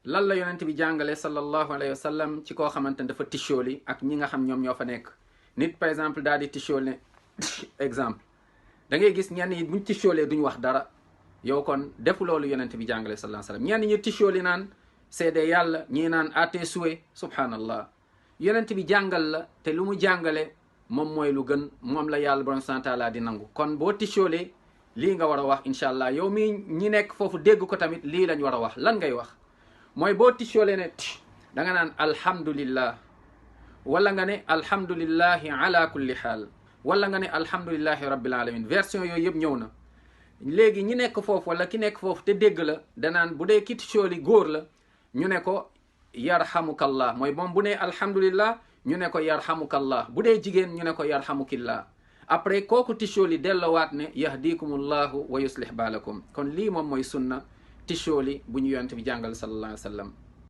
lan la yonent bi jàngale sallallahu alayhi wa sallam ci koo xamante ne dafa tisóoli ak ñi nga xam ñoom ñoo fa nekk. nit par exemple daal di tisóoli exemple da ngay gis ñenn ñi buñ tisóolee duñ wax dara yow kon defu loolu yonent bi jàngale sallallahu alayhi wa sallam. ñenn ñi tisóoli naan seede yàlla, ñii naan ate suwe subhanallah. yonent bi jàngal la te lu mu jàngale moom mooy lu gën, moom la yàlla borom subhanahu wa taala di nangu. kon boo tisóolee lii nga war a wax incha allah. yow mi ñi nekk foofu dégg ko tamit lii lañ war a wax. lan ngay wax mooy boo tisóolee ne da nga naan alhamdulillah, wala nga ne alhamdulillahi ala kulli xaal, wala nga ne alhamdulillahi rabbil alamin. version yooyu yëpp ñëw na. léegi ñi nekk foofu wala ki nekk foofu te dégg la danaan bu dee ki tisóoli góor la ñu ne ko yarhamukallah, mooy moom bu ne alhamdulillah ñu ne ko yarhamukallah. bu dee jigéen ñu ne ko yarhamukillah. après kooku tisóoli dellowaat ne yahdikumullahu wa yuslih baalakum. kon lii moom mooy sunna tisóoli bu ñu yonent bi jàngal sallallahu alayhi wa sallam.